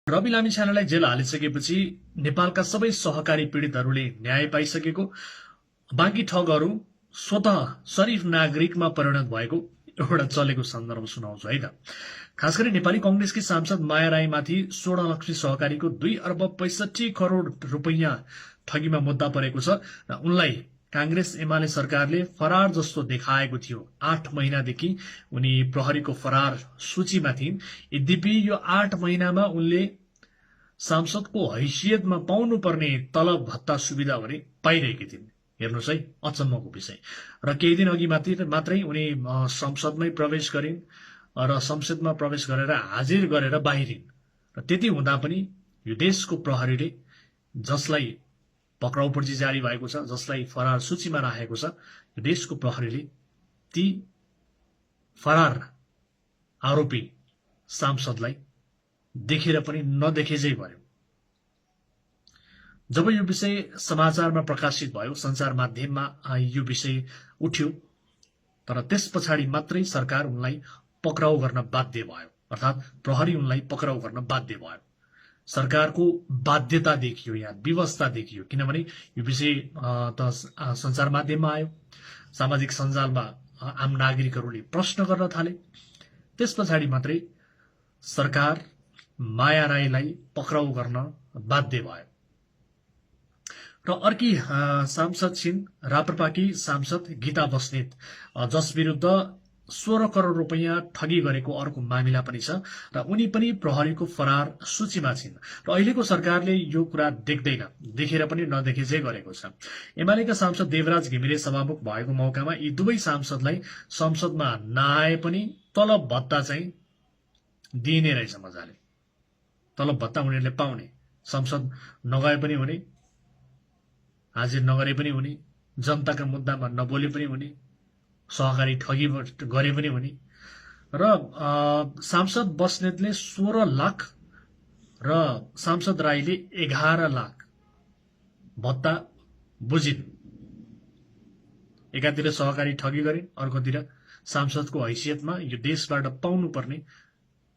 Rabi लामिछानेलाई jail हालिसकेपछि नेपालका सबै सहकारी पीडितहरूले न्याय पाइसकेको, बाँकी ठगहरू स्वतः शरीफ नागरिकमा परिणत भएको एउटा चलेको सन्दर्भ सुनाउँछु है त। खास गरी नेपाली कांग्रेसकी सांसद माया राईमाथि स्वर्णलक्ष्मी सहकारीको 2 अर्ब 65 करोड रुपैयाँ ठगीमा मुद्दा परेको छ र उनलाई कांग्रेस एमाले सरकारले फरार जस्तो देखाएको थियो। 8 महिनादेखि उनी प्रहरीको फरार सूचीमा थिइन्। यद्यपि यो 8 महिनामा उनले सांसदको हैसियतमा पाउनुपर्ने तलब भत्ता सुविधा भने पाइरहेकी थिइन्। हेर्नुहोस् है, अचम्मको विषय। र केही दिन अघि मात्रै उनी संसदमै प्रवेश गरिन् र संसदमा प्रवेश गरेर हाजिर गरेर बाहिरिन्। र त्यति हुँदा पनि यो देशको प्रहरीले, जसलाई पक्राउ पर्ची जारी भएको छ, जसलाई फरार सूचीमा राखेको छ, यो देशको प्रहरीले ती फरार आरोपी सांसदलाई देखेर पनि नदेखेझै भयो। जब यो विषय समाचारमा प्रकाशित भयो, संचार माध्यममा यो विषय उठ्यो, तर त्यस पछाडि मात्रै सरकार उनलाई पक्राउ गर्न बाध्य भयो, अर्थात् प्रहरी उनलाई पक्राउ गर्न बाध्य भयो। सरकारको बाध्यता देखियो, यहाँ व्यवस्था देखियो। किनभने यो विषय त संचार माध्यममा आयो, सामाजिक सञ्जालमा आम नागरिकहरूले प्रश्न गर्न थाले। त्यस पछाडि मात्रै सरकार माया राईलाई पक्राउ गर्न बाध्य भयो। र अर्की सांसद छिन् राप्रपाकी सांसद गीता बस्नेत, जस विरुद्ध 16 करोड रुपैयाँ ठगी गरेको अर्को मामिला पनि छ र उनी पनि प्रहरीको फरार सूचीमा छिन्। र अहिलेको सरकारले यो कुरा देख्दैन, देखेर पनि नदेखेझै गरेको छ। एमालेका सांसद देवराज घिमिरे सभामुख भएको मौकामा यी दुवै सांसदलाई संसदमा नआए पनि तलब भत्ता चाहिँ दिइने रहेछ मजाले। तलब भत्ता उनीहरूले पाउने, संसद नगए पनि हुने, हाजिर नगरे पनि हुने, जनताका मुद्दामा नबोले पनि हुने, सहकारी ठगी गरे पनि हुने। र सांसद बस्नेतले 16 लाख र सांसद राईले 11 लाख भत्ता बुझिन्। एकातिर सहकारी ठगी गरिन्, अर्कोतिर सांसदको हैसियतमा यो देशबाट पाउनुपर्ने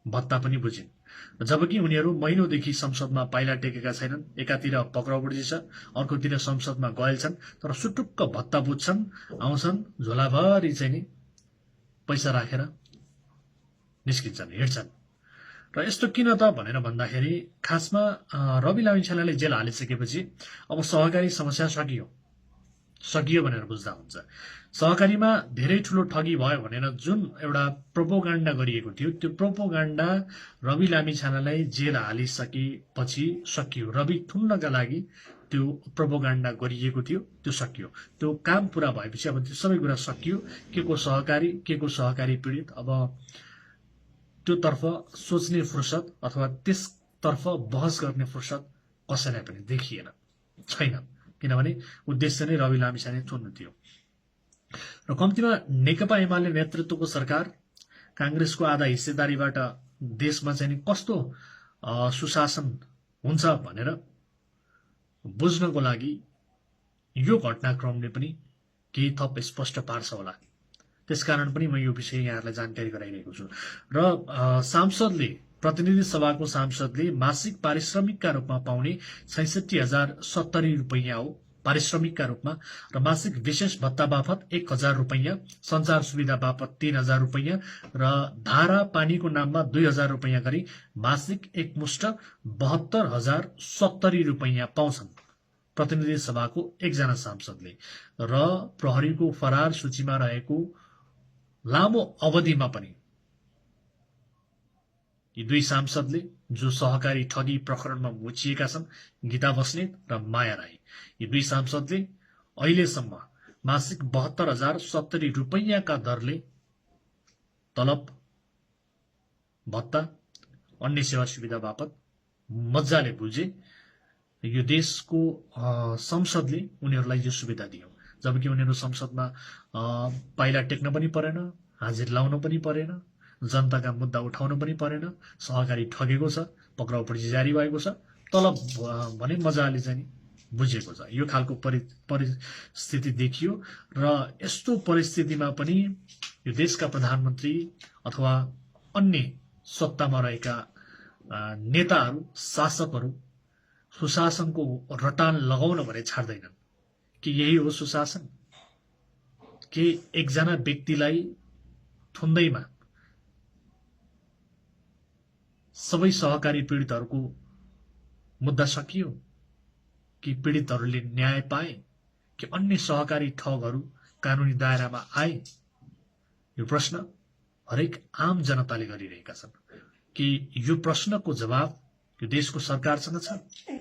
भत्ता पनि बुझिन्। जबकि उनीहरू महिनौदेखि संसदमा पाइला टेकेका छैनन्। एकातिर पक्राउ पर्ची छ, अर्कोतिर संसदमा गएल छन्, तर सुटुक्क भत्ता बुझ्छन्, आउँछन्, झोलाभरि चाहिँ नि पैसा राखेर निस्किन्छन्, हिँड्छन्। र यस्तो किन त भनेर भन्दाखेरि खासमा रवि लामिछानेलाई जेल हालिसकेपछि अब सहकारी समस्या सकियो भनेर बुझ्दा हुन्छ। सहकारीमा धेरै ठूलो ठगी भयो भनेर जुन एउटा प्रोपोगण्डा गरिएको थियो, त्यो प्रोपोगण्डा रवि लामिछानेलाई जेल हालिसकेपछि सकियो। रवि थुन्नका लागि त्यो प्रोपोगण्डा गरिएको थियो, त्यो सकियो। त्यो काम पूरा भएपछि अब त्यो सबै कुरा सकियो। के को सहकारी पीडित, अब त्योतर्फ सोच्ने फुर्सद अथवा त्यसतर्फ बहस गर्ने फुर्सद कसैलाई पनि देखिएन, छैन। किनभने उद्देश्य नै रवि लामिछाने चुन्नु थियो। र कम्तीमा नेकपा एमाले नेतृत्वको सरकार कांग्रेसको आधा हिस्सेदारीबाट देशमा चाहिँ कस्तो सुशासन हुन्छ भनेर बुझ्नको लागि यो घटनाक्रमले पनि केही थप स्पष्ट पार्छ होला। त्यसकारण पनि म यो विषय यहाँहरूलाई जानकारी गराइरहेको छु। र सांसदले, प्रतिनिधि सभाको सांसदले मासिक पारिश्रमिकका रूपमा पाउने 66,070 रुपैयाँ हो पारिश्रमिकका रूपमा, र मासिक विशेष भत्ता बापत 1,000 रुपैयाँ, संचार सुविधा बापत 3,000 रुपैयाँ र धारा पानीको नाममा 2,000 रुपैयाँ गरी मासिक एकमुष्ट 72,070 रुपैयाँ पाउँछन् प्रतिनिधि सभाको एकजना सांसदले। र प्रहरीको फरार सूचीमा रहेको लामो अवधिमा पनि यी दुई सांसदले, जो सहकारी ठगी प्रकरणमा मुछिएका छन्, गीता बस्नेत र माया राई, यी दुई सांसदले अहिलेसम्म मासिक 72,070 रुपैयाँका दरले तलब भत्ता अन्य सेवा सुविधा बापत मजाले बुझे। यो देशको संसदले उनीहरूलाई यो सुविधा दियो, जबकि उनीहरू संसदमा पाइला टेक्न पनि परेन, हाजिर लाउन पनि परेन, जनताका मुद्दा उठाउन पनि परेन, सहकारी ठगेको छ, पक्राउ पर्ची जारी भएको छ, तलब भने मजाले चाहिँ बुझेको छ। यो खालको परिस्थिति देखियो। र यस्तो परिस्थितिमा पनि यो देशका प्रधानमन्त्री अथवा अन्य सत्तामा रहेका नेताहरू शासकहरू सुशासनको रटान लगाउन भने छाड्दैनन् कि यही हो सुशासन के एकजना व्यक्तिलाई थुन्दैमा सबै सहकारी पीडितहरूको मुद्दा सकियो कि पीडितहरूले न्याय पाए कि अन्य सहकारी ठगहरू कानूनी दायरामा आए यो प्रश्न हरेक आम जनताले गरिरहेका छन् कि यो प्रश्नको जवाब यो देशको सरकारसँग छ